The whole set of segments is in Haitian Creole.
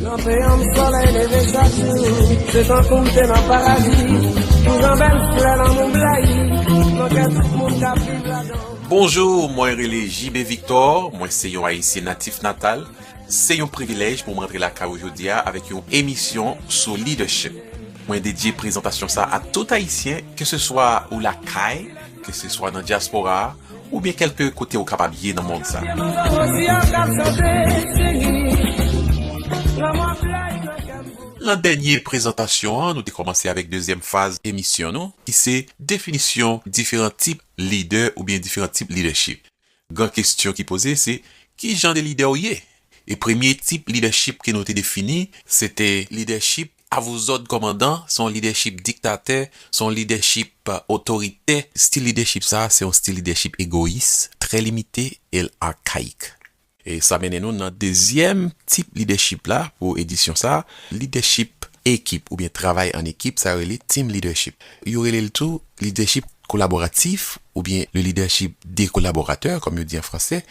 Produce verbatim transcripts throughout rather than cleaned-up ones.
Nan peyi m, solèy leve chak jou. Se tankou m te nan paradi. M jan bèl flè nan moun blayi. Nan kè tout moun k ap viv ladan. Bonjou, mwen rele J B Victor, mwen se yon Ayisyen natif natal. Se yon privilèj pou mwen antre lakay ou jodi a avèk yon emisyon sou leadership. Mwen dedye prezantasyon sa a tout Ayisyen, ke se swa ou lakay, ke se swa nan dyaspora a, oubyen kèlke kote ou kapab ye nan mond sa. Nan dènye prezantasyon an, nou te kòmanse avèk dezyèm faz emisyon nou, ki se definisyon diferan tip lidè oubyen diferan tip lidèchip. Gran kesyon ki poze se, ki jan de lidè w ye? E premye tip lidèchip ke nou te defini, se te lidèchip avouzòd kòmandan, se yon lidèchip diktatè, se yon lidèchip, euh, otoritè. Stil lidèchip sa a, se yon stil lidèchip egoyis, trè limite e l akayik. E sa mennen nou nan dezyèm tip lidèchip la pou edisyon sa a, lidèchip ekip oubyen travay an ekip, sa yo rele team leadership. Yo rele l tou lidèchip kolaboratif oubyen le leadership des collaborateurs, kòm yo di an fransè.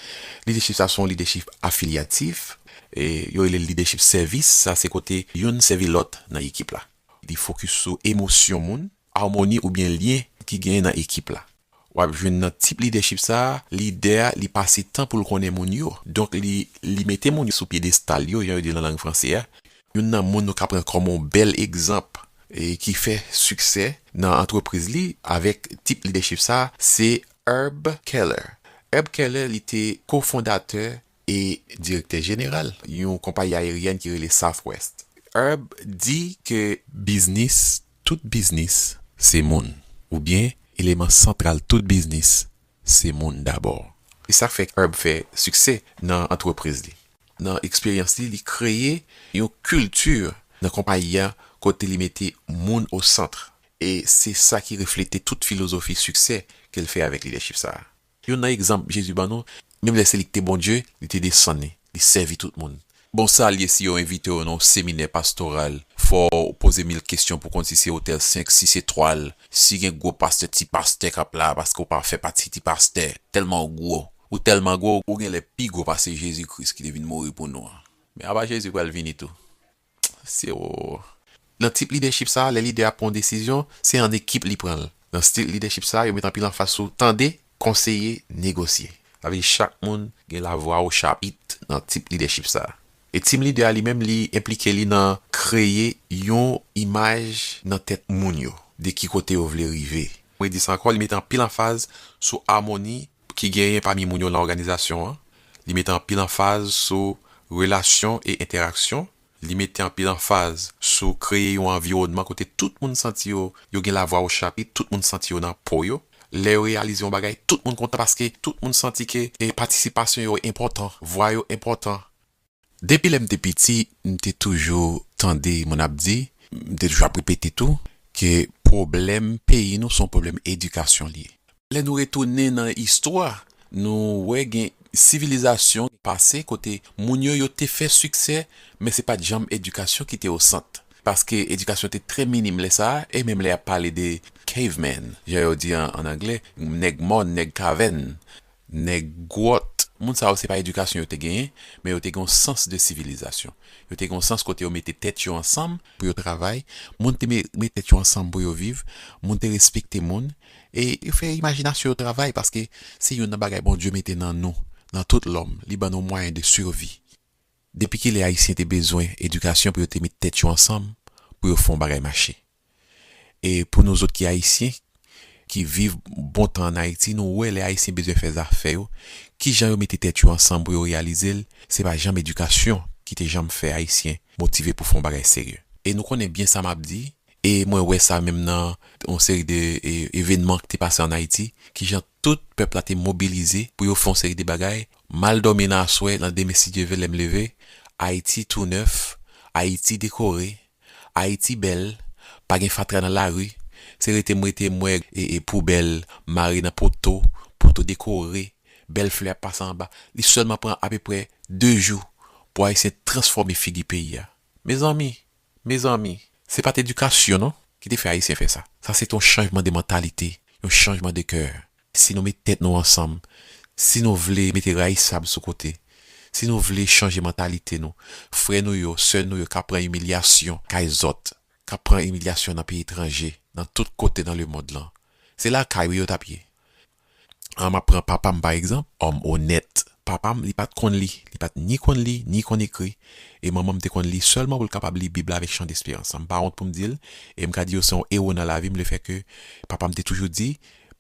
Lidèchip sa se yon lidèchip afilyatif. E yo rele l lidèchip sèvis, sa se kote youn sèvi lòt nan ekip la. Li fokis sou emosyon moun, amoni oubyen lyen ki genyen nan ekip la. W ap jwenn nan tip lidèchip sa a, lidè a, li pase tan pou l konnen moun yo. Donk, li, li mete moun yo sou pyedestal yo, jan yo di nan lang franse a. Youn nan moun nou ka pran kòm yon bèl egzanp e ki fè siksè nan antrepriz li avèk tip lidèchip sa a, se Herb Kelleher. Herb Kelleher, li te kofondatè e direktè jeneral yon konpayi ayeryèn ki rele Southwest. Herb di ke biznis, tout biznis, se moun, oubyen eleman santral tout biznis, se moun dabò. E sa fè Herb fè siksè nan antrepriz li. Nan eksperyans li, li kreye yon kilti nan konpayi a kote li mete moun o sant. E se sa ki reflete tout filozofi siksè ke l fè avèk lidèchip sa a. Youn nan egzanp Jezi ban nou, menm lè se li ki te Bondye, li te desann li, li sèvi tout moun. Bon, sa l ye si yo envite w nan yon seminè pastoral, fò w poze mil kesyon pou konn si se otèl senk, sis etwal, si gen gwo pastè, ti pastè k ap la, paske w pa fè pati ti pastè. Tèlman w gwo. Ou tèlman gwo, ou genlè pi gwo pase Jezi Kris ki te vin mouri pou nou an. Men apa Jezi pral vini tou. Se o. Nan tip lidèchip sa a, lè lidè a pran yon desizyon, se an ekip li pran l. Nan stil lidèchip sa a, yo met anpil anfaz sou tande, konseye, negosye. Sa vle di chak moun gen lavwa o chapit nan tip lidèchip sa a. E team leader a li menm, li enplike li nan kreye yon imaj nan tèt moun yo, de ki kote yo vle rive. Mwen di sa ankò, li mete anpil anfaz sou amoni ki genyen pami moun yo nan òganizasyon an. Li mete anpil anfaz sou relasyon e entèraksyon. Li mete anpil anfaz sou kreye yon anviwònman kote tout moun santi yo, yo gen lavwa o chapit, tout moun santi yo nan po yo. Lè yo reyalize yon bagay, tout moun kontan paske tout moun santi ke, e, patisipasyon yo enpòtan, vwa yo enpòtan. Depi lè m te piti, m te toujou tande moun ap di, m te toujou ap repete tou, ke pwoblèm peyi nou se yon pwoblèm edikasyon li ye. Lè nou retounen nan istwa, nou wè gen sivilizasyon pase kote moun yo, yo te fè siksè, men se pa t janm edikasyon ki te o sant. Paske edikasyon te trè minim lè sa a, e menm lè y ap pale de caveman, jan yo di an, an anglè, nèg mòn, nèg kavèn, nèg gwòt, moun sa yo se pa edikasyon yo te genyen, men yo te gen yon sans de sivilizasyon. Yo te gen yon sans kote yo mete tèt yo ansanm pou yo travay, moun te me-, met tèt yo ansanm pou yo viv, moun te respekte moun, e yo fè imajinasyon yo travay, paske se youn nan bagay Bondye mete nan nou, nan tout lòm, li ban nou mwayen de sivi. Depi kilè Ayisyen te bezwen edikasyon pou yo te met tèt yo ansanm, pou yo fè yon bagay mache? E pou nou zòt ki Ayisyen, ki viv bon tan ann Ayiti, nou wè lè Ayisyen bezwen fè zafè yo, kijan yo mete tèt yo ansanm pou yo reyalize l, se pa janm edikasyon ki te janm fè Ayisyen motive pou fè yon bagay serye. E nou konnen byen sa m ap di, e mwen wè sa menm nan yon seri de, e, evènman ki te pase ann Ayiti, kijan tout pèp la te mobilize pou yo fè yon seri de bagay. M al dòmi nan aswè, nan demen si Dye vle lè m leve, Ayiti tou nèf, Ayiti dekore, Ayiti bèl, pa gen fatra nan lari, se rete m rete m wè e, e poubèl mare nan poto, poto dekore, bèl flè ap pase anba. Li sèlman pran apeprè de jou pou Ayisyen transfòme figi peyi a. Mezanmi, mezanmi, se pa t edikasyon non ki te fè Ayisyen fè sa. Sa se t yon chanjman de mantalite, yon chanjman de kè. Si nou met tèt nou ansanm, si nou vle mete rayisab sou kote, Si nou vle chanje mantalite nou, frè nou yo, sè nou yo k ap pran imilyasyon kay zòt, k ap pran imilyasyon nan peyi etranje, nan tout kote nan lemonn lan, se lakay wi yo t ap ye. An, m ap pran papa m pa egzanp, òm onèt. Papa m, li pa t konn li, li pa t ni konn li, ni konn ekri. E manman m te konn li sèlman pou l kapab li Bib la avèk Chant d'Espérance. M pa wont pou m di l, e m ka di yo se yon ewo nan lavi m, lefètke papa m te toujou di,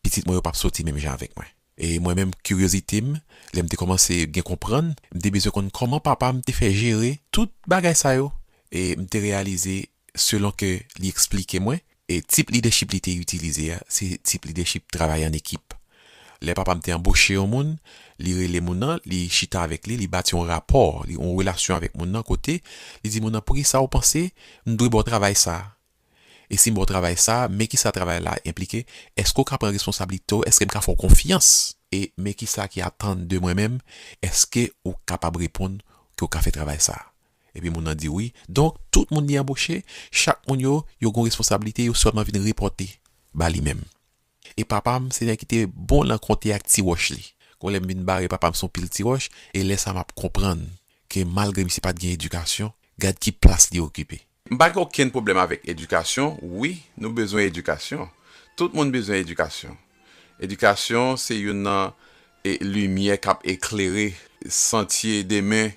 pitit mwen yo p ap soti menm jan avèk mwen. E mwen menm, kiryozite m, lè m te kòmanse gen konprann, m te bezwen konn kòman papa m te fè jere tout bagay sa yo. E m te reyalize, selon ke li eksplike mwen, e tip lidèchip li te itilize a, se tip lidèchip travay an ekip. Lè papa m te anboche yon moun, li rele moun nan, li chita avèk li, li bati yon rapò, li yon relasyon avèk moun nan kote, li di moun nan, poukisa ou panse m dwe ba w travay sa a? E si m ba w travay sa a, men kisa travay la enplike, èske w ka pran responsablite w, èske m ka fè w konfyans? E men kisa ki atann de mwen menm, èske ou kapab reponn ke w ka fè travay sa a? Epi moun nan di wi. Donk, tout moun li anboche, chak moun yo, yo gen responsablite, yo sèlman vin repòte ba li menm. E papa m, se nèg ki te bon nan konte ak ti wòch li. Gon lè m vin bare papa m se yon pil ti wòch, e lè sa m ap konprann ke malgre misye pa t gen edikasyon, gad ki plas li okipe. M pa gen okenn pwoblèm avèk edikasyon. Wi, nou bezwen edikasyon. Tout moun bezwen edikasyon. Edikasyon se youn nan e, limyè k ap eklere santye demen,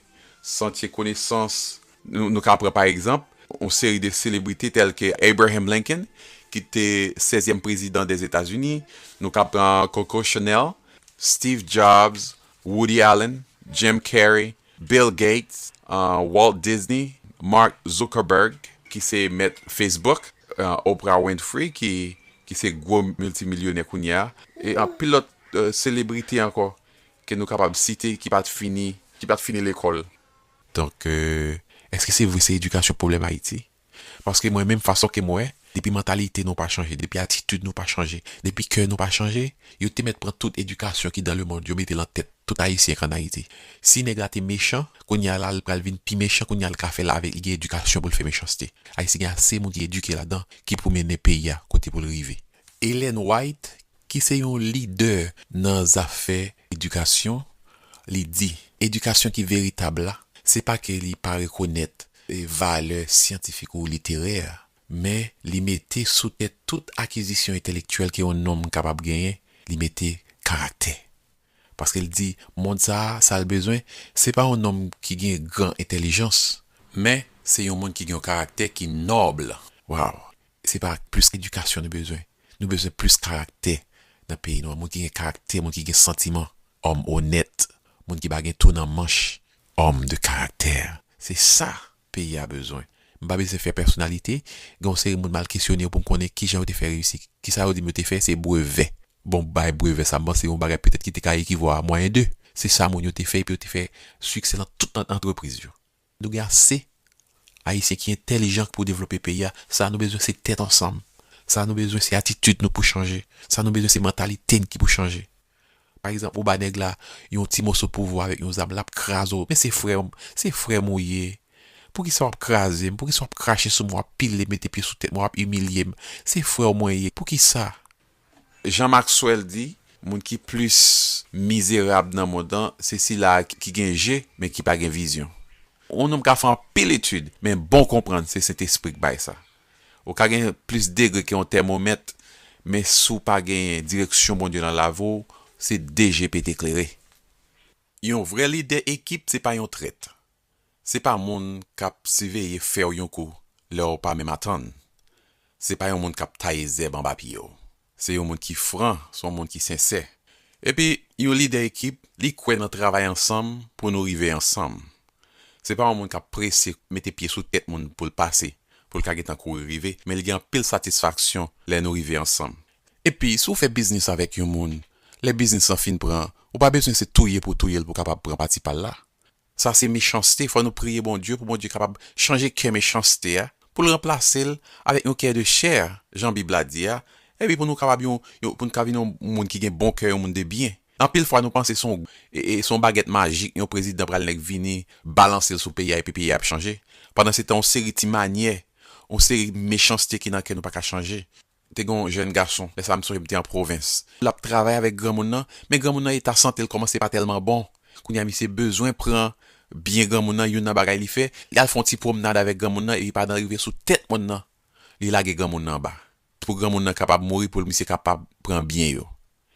santye konesans. Nou, nou ka pran pa egzanp, yon seri de selebrite tèl ke Abraham Lincoln, ki te sèzyèm prezidan dèzetazini, nou ka pran Coco Chanel, Steve Jobs, Woody Allen, Jim Carrey, Bill Gates, uh, Walt Disney, Mark Zuckerberg, ki se mèt Facebook, uh, Oprah Winfrey, ki, ki se gwo miltimilyonè kounye a, e anpil lòt, uh, selebrite ankò ke nou kapab site ki pa t fini, ki pa t fini lekòl. Donk, euh, èske se vre se edikasyon pwoblèm Ayiti? Paske mwen menm fason ke m wè, depi mantalite nou pa chanje, depi atitid nou pa chanje, depi kè nou pa chanje, yo te mèt pran tout edikasyon ki dan lemonn, yo mete l an tèt tout Ayisyen k ann Ayiti. Si nèg la te mechan, kounye a la, l pral vin pi mechan, kounye a l ka fè l avèk, li gen edikasyon pou l fè mechanste. Ayiti gen ase moun ki edike ladan, ki pou mennen peyi a kote pou l rive. Ellen White, ki se yon lidè nan zafè edikasyon, li di, edikasyon ki veritab la, se pa ke li pa rekonèt, e, valè syantifik ou literè, men li mete sou tèt tout akizisyon entèlektyèl ke yon nonm kapab genyen, li mete karaktè. Paske l di, mond sa a, sa l bezwen, se pa yon nonm ki gen gran entèlijans, men se yon moun ki gen yon karaktè ki nòb. Waw! Se pa plis edikasyon nou bezwen. Nou bezwen plis karaktè nan peyi nou an. Moun ki gen karaktè, moun ki gen santiman, òm onèt, moun ki pa gen tou nan manch, òm de karaktè. Se sa peyi a bezwen. M pa bezwen fè pèsonalite, gen yon seri moun m al kesyone yo pou m konnen kijan yo te fè reyisi. Kisa yo di m yo te fè, se brevè. Bon, bay brevè sa, m panse yon bagay petèt ki te ka ekivò a mwayen de. Se sa moun yo te fè, epi yo te fè siksè nan tout an-, antrepriz yo. Nou gen ase Ayisyen ki entèlijan pou devlope peyi a. Sa nou bezwen se tèt ansanm. Sa nou bezwen se atitid nou pou chanje. Sa nou bezwen se mantalite n ki pou chanje. Pa egzanp, ou ba nèg la yon ti moso pouvwa avèk yon zam, l ap kraze w. Men se frè m, se frè m ou ye. Poukisa w ap kraze m? Poukisa w ap krache sou mwen, w ap pile m, mete pye sou tèt mwen, w ap imilye m? Se frè w mwen ye. Poukisa? Jean Maxwell di, moun ki plis mizerab nan mond lan, se sila a ki gen je, men ki pa gen vizyon. Yon nonm ka fè anpil etid, men bon konprann se Sentespri k bay sa. Ou ka gen plis degre ke yon tèmomèt, men si w pa genyen direksyon Bondye nan lavi w, se de je pete klere. Yon vrè lidè ekip se pa yon trèt. Se pa moun k ap siveye fè w yon kou lè w pa menm atann. Se pa yon moun k ap taye zèb anba pye w. Se yon moun ki fran, se yon moun ki sensè. Epi, yon lidè ekip, li kwè nan travay ansanm pou nou rive ansanm. Se pa yon moun k ap prese mete pye sou tèt moun pou l pase, pou l ka gentan kouri rive, men li gen anpil satisfaksyon lè nou rive ansanm. Epi, si w fè biznis avèk yon moun, lè biznis lan fin pran, ou pa bezwen se touye pou touye l pou w kapab pran pati pa l la. Sa se mechanste, fò nou priye Bondye pou Bondye kapab chanje kè mechanste a, pou l ranplase l avèk yon kè de chè, jan Bib la di a, epi pou nou kapab yon, yon, pou n ka vin yon moun ki gen bon kè, yon moun de byen. Anpil fwa nou panse se yon, e, e, se yon bagèt majik, yon prezidan pral nèk vini, balanse l sou peyi a, epi peyi a ap chanje. Pandansetan, yon seri ti manyè, yon seri mechanste ki nan kè nou pa ka chanje. Te gen yon jèn gason, lè sa a m sonje m te an pwovens. L ap travay avèk granmoun nan, men granmoun nan eta sante l kòmanse pa tèlman bon. Kounye a misye bezwen pran byen granmoun nan, youn nan bagay li fè, li al fè yon ti pwomnad avèk granmoun nan, epi pandan l rive sou tèt mòn nan, li lage granmoun nan anba. Pou granmoun nan kapab mouri, pou misye kapab pran byen yo.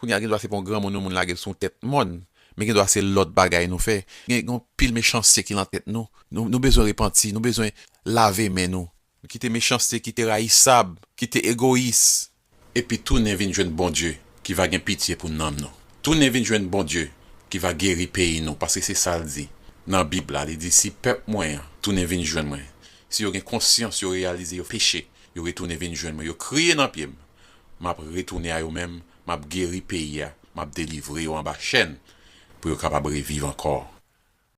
Kounye a, gen dwa se pa yon granmoun yon moun lage l sou yon tèt mòn, men gen dwa se lòt bagay nou fè. Gen, gen yon pil mechanste ki nan tèt nou. Nou, nou bezwen repanti, nou bezwen lave men nou. Nou kite mechanste, kite rayisab, kite egoyis. Epi tounen vin jwenn Bondye ki va gen pitye pou nanm nou. Tounen vin jwenn Bondye ki va geri peyi nou, paske se sa l di nan Bib la. Li di, "Si pèp mwen an tounen vin jwenn mwen, si yo gen konsyans, yo reyalize yo peche, yo retounen vin jwenn mwen, yo kriye nan pye m, m ap retounen a yo menm, m ap geri peyi a, m ap delivre yo anba chèn pou yo kapab reviv ankò."